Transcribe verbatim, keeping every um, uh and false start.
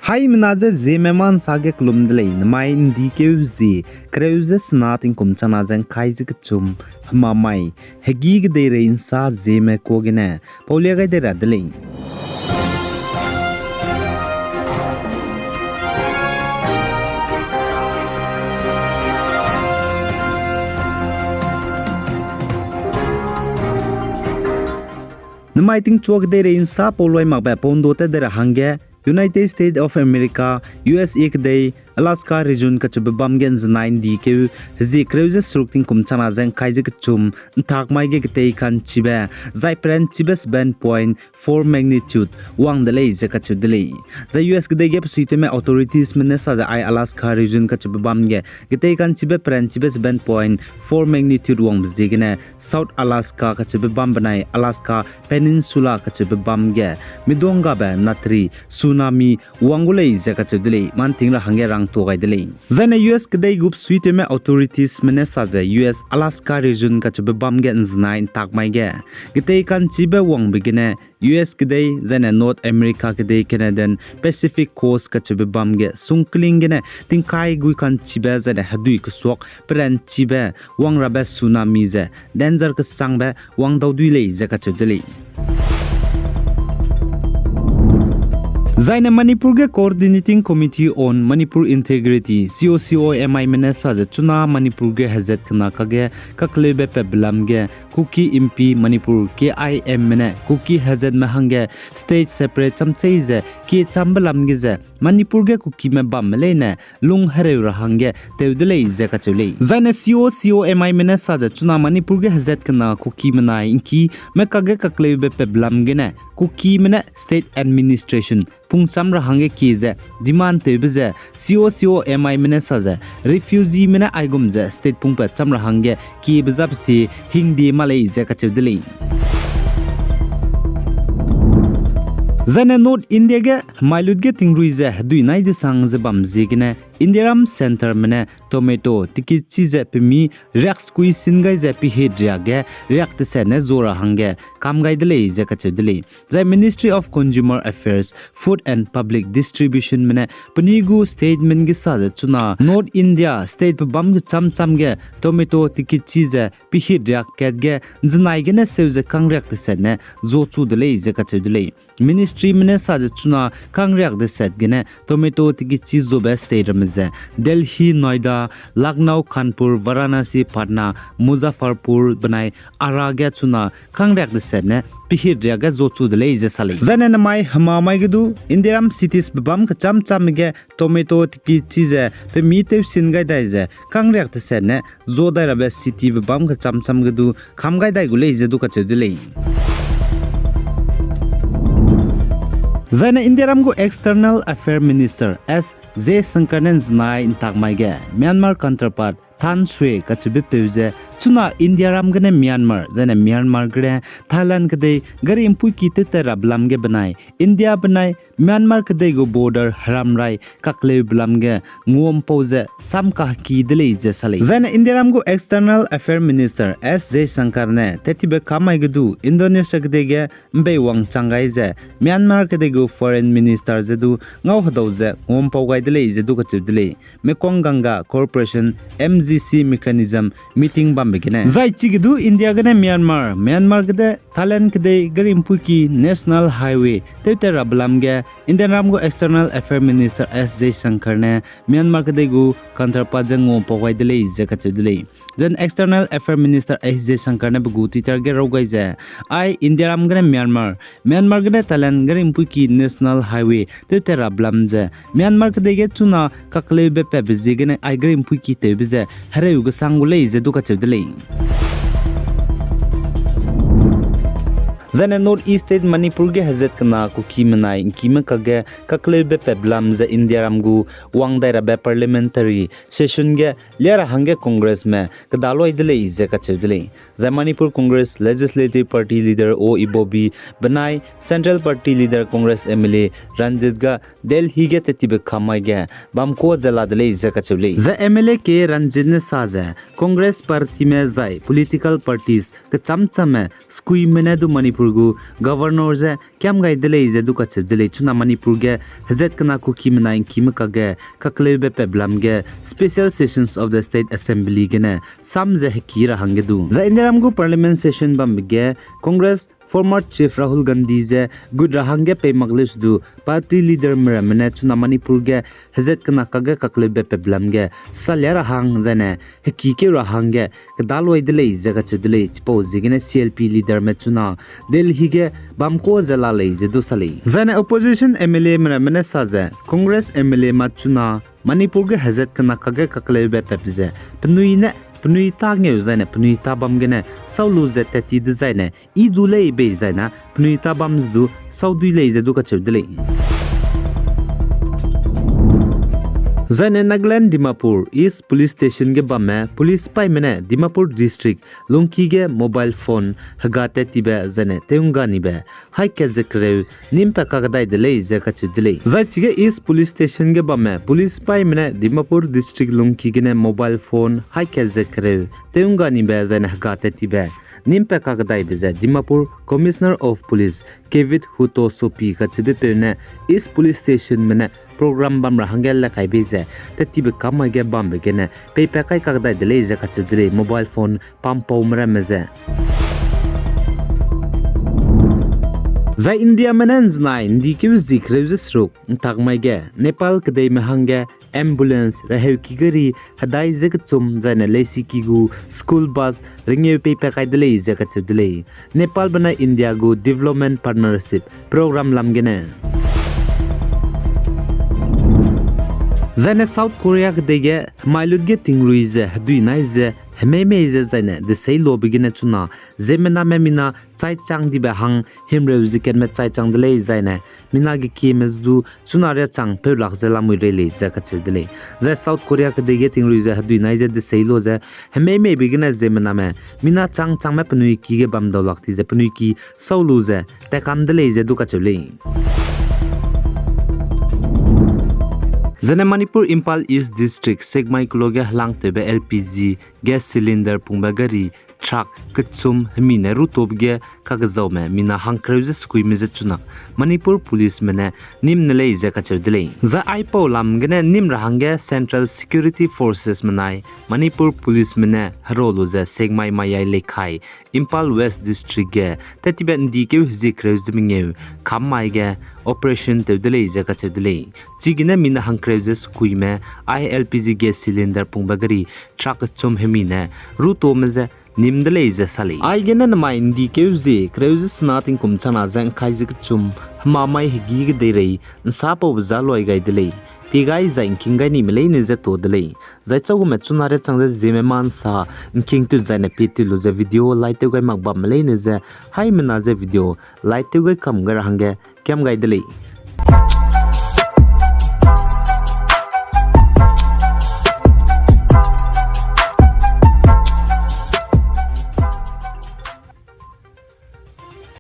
Haimena ze Zeme ma nsa ge kelum de lei, namai ndikeu zie kereu ze sena tingkum changna ze ngkai ze kechum, hemamai hegî kedeirei nsa Zeme kuâ gene paulia gai dei ra de lei. Namai tingchua kedeirei nsa pau luai makbe pau ndo tat dei ra hangge United States of America, U S A kedei, Alaska region kacheube bam ge nzenai ndikeu hezie kereu ze seruk tingkum changna ze ngkai ze kechum, ntak mai ge getei ka'nchibe, zai peranchibe seven point four magnitude wang de lei ze kacheu de lei. Zai U S kedei ge besuitewme authoritiesme ne sa ze ai Alaska region kacheube bam ge getei ka'nchibe peranchibe seven point four magnitude wangbe ziegene South Alaska kacheube bam benai Alaska Peninsula kacheube bam ge midonggabe natri tsunami wang gu lei ze kacheu de lei, manting ra hangge rangtua gai de lei. Zaine U S kedei gu besuitewme authoritiesme ne sa ze U S Alaska region kacheube bam ge nzenai ntak mai ge getei ka'nchibe wangbe gene U S kedei, zaine North America kedei Canadian Pacific Coast kacheube bam ge sungkling gene tingkai gui ka'nchibe zaine hedui kesuak peranchibe wang rabe tsunami ze danger kesangbe wang dau dui lei ze kacheu de lei. Zaine Manipur ge Coordinating Committee on Manipur Integrity, C O C O M I me ne sa ze chuna Manipur ge hezat kena kage kakleube patbe lam ge Kuki Inpi Manipur, K I M me ne Kuki hezatme hangge state separate chamchei ze kie chambe lam ge ze Manipur ge Kukime bamme leine lung hereu ra hangge tew de lei ze kacheu lei. Zaine C O C O M I me ne sa ze chuna Manipur ge hezat kena Kukime nai ngkime kage kakleube patbe lam gene Kukime ne state administration pungcham ra hangge kie ze demand tewbe ze C O C O M I me ne sa ze refugeeme ne aigum ze state pungpat cham ra hangge kiebe zabe si hingdie ma lei ze kacheu de lei. Zaine North India ge hemailut ge tingrui ze hedui nai desang ze bam ziegene Indiaram centreme ne tomato tikichi ze pemi riak skui sin gai ze pihit riak ge riak teset ne zo ra hangge kam gai de lei ze kacheu de lei. Zai Ministry of Consumer Affairs, Food and Public Distributionme ne penui gu statement ge sa ze chuna North India state pebâm kecham cham ge tomato tikichi ze pihit riak kat ge nzenai gene seu ze kangriak teset ne zo chu de lei ze kacheu de lei. Ministryme ne sa ze chuna kangriak teset gene tomato tikichi zobe state ramme ze Delhi, Noida, Lucknow, Kanpur, Varanasi, Patna, Muzaffarpur benai Agra ge chuna kangriak teset ne pihit riak ge zo chu de lei ze sa lei. Zaine namai hema mai ge du Indiaram cities pebâm kecham cham ge tomato tikichi ze pemi tewsin gai dai ze kangriak teset ne zo dai rabe city pebâm kecham cham ge du kam gai dai gu lei ze du kacheu de lei. Zaine Indiaram gu External Affair Minister S Jaishankar ne nzenai ntak mai ge Myanmar counterpart Than Shwe kacheube peu ze chuna Indiaram gene Myanmar, zaine Myanmar gene Thailand kedei gari mpuiki tewtat rabe lam ge benai India benai Myanmar kedei gu border heram rai kakleube lam ge nguampau ze sam kaheki de lei ze sa lei. Zaine Indiaram gu External Affair Minister S Jaishankar ne tettibe kam mai ge du Indonesia kedei ge mbei wangchang gai ze Myanmar kedei gu Foreign Minister ze du ngau hedau ze nguampau gai de lei ze du kacheu de lei. Mekong Ganga Cooperation, M G C mechanism meeting bambe gene zai chige du India gene Myanmar, Myanmar gede Thailand kedei gari mpuiki National Highway tewtat rabe lam ge Indiaram gu External Affair Minister S Jaishankar ne Myanmar kedei gu counterpart ze nguampau gai de lei ze kacheu de lei. Zai External Affair Minister S Jaishankar ne pe gu Twitter ge raw gai ze, ai Indiaram gene Myanmar, Myanmar gene Thailand gari mpuiki National Highway tewtat rabe lam ze Myanmar kedei ge chuna kakleube patbe ziegene ai gari mpuiki tewbe ze hereu kesang gu lei ze du kacheu de lei. Zaine North East State Manipur ge hezat kena Kukime nai ngkime kage kakleube patbe lam ze Indiaram gu wang dai rabe parliamentary session ge lia ra hangge Congressme kedaloi de lei ze kacheu de lei. Zai Manipur Congress Legislative Party Leader O Ibobi benai Central Party Leader Congress M L A Ranjit ga Delhi ge tettibe kam mai ge bam kuâ ze la de lei ze kacheu lei. Zai M L A ke Ranjit ne sa ze Congress partyme zai political parties kecham chamme skuime ne du Manipur gu Governor ze kiam gai de lei ze du kacheu de lei. Chuna Manipur ge hezat kena Kuki menai ’ngkime kakge kakleube peblam ge Special Sessions of the State Assembly gene sam ze heki ra hangge du. Zai Indiaram gu Parliament session bambe ge Congress former Chief Rahul Gandhi ze gut ra hangge pei mak leuse du party leaderme ramme ne chuna Manipur ge hezat kena kakge kakleube peblam ge salia ra hang zaine hekikeu ra hangge kedaloi de lei ze kacheu de lei. Chipau ziegene C L P leaderme chuna Delhi ge bam ka ze la lei ze du sa lei. Zaine opposition M L Ame ramme ne sa ze Congress M L A ma chuna Manipur ge hezat kena kakge kakleube pep ze penui ne penui tâ ngeu zaine penui tâ bam gene sau lu ze tat ti dezaine i du lei bei zaine penui tâ bam ze du sau dui lei ze du kacheu de lei. Zaine Nagaland Dimapur East Police Station ge bamme police paîme ne Dimapur District Lungki ge mobile phone hega tat tibe zaine tew ’ngga nibe haî kat ze kereu nîm pa kakdai de lei ze kacheu de lei. Zai chige East Police Station ge bamme police paîme ne Dimapur District Lungki gene mobile phone haî kat ze kereu tew ’ngga nibe zaine hega tat tibe nîm pa kakdaibe ze Dimapur Commissioner of Police Kevit Hutto Sopi kacheubepeu ne East Police Stationme ne program bam ra hangge le kai bei ze tat tibe kam mai ge bambe gene peipat kai kakdai de lei ze kacheu de lei mobile phone pampaume ramme ze. Zai Indiame ne ’nzenai ’ndikeu zie kereu ze seruk ’ntak mai ge Nepal kedeime hangge ambulance, reheuki gari hedai ze kechum zaine leisiki gu school bus rengeu peipat kai de lei ze kacheu de lei. Nepalbe ne India gu development partnership program lam gene. Zaine South Korea kedei ge hemai lut ge tingrui ze hedui nai ze hemeimei ze zaine deseilobe gene chuna ziemmename mina chaichang dibe hang himreu ze kenme chaichang de lei zaine mina gekieme ze du chuna riachang peu lak ze lamui rei lei ze kacheu de lei. Zai South Korea kedei ge tingrui ze hedui nai ze deseilo ze hemeimeibe gene ziemmename mina chang changme penui ki ge bam dau lak ti ze penui ki sau lu ze tatkam de lei ze du kacheu lei. Zaine Manipur Imphal East District Sekmai kelo ge helangtewbe L P G gas cylinder pungbe gari truck kechum hemi ne rutobe ge kakzaume mina hangkereu ze sekuime ze chuna Manipur policeme ne nîm ne lei ze kacheu de lei. Zai aipau lam gene nîm ra hangge Central Security Forces menai Manipur policeme ne hero lu ze Sekmai Mayai Leikhai, Imphal West District ge tat tibe ’ndikeu hezie kereu ze mengeu kam mai ge operation tew de lei ze kacheu de lei. Chigene mina hangkereu ze sekuime ai L P G gas cylinder pungbe gari truck kechum hemi ne rutome ze nîm de lei ze sa lei. Aigene nemai ’ndikeu zie kereu ze sena tingkum chana ze ’ngkai ze kechum hemamai hegî kedeirei ’nsapaube ze loi gai de lei. Pie gai zai ’ngking gai nime leine ze to de lei. Zai chagume chuna riachang ze ziemme ma ’nsa ’ngking tut zaine pie tut lu ze video like tew gai mak bamme leine ze haimena ze video like tew gai kam gai ra hangge kiam gai de lei.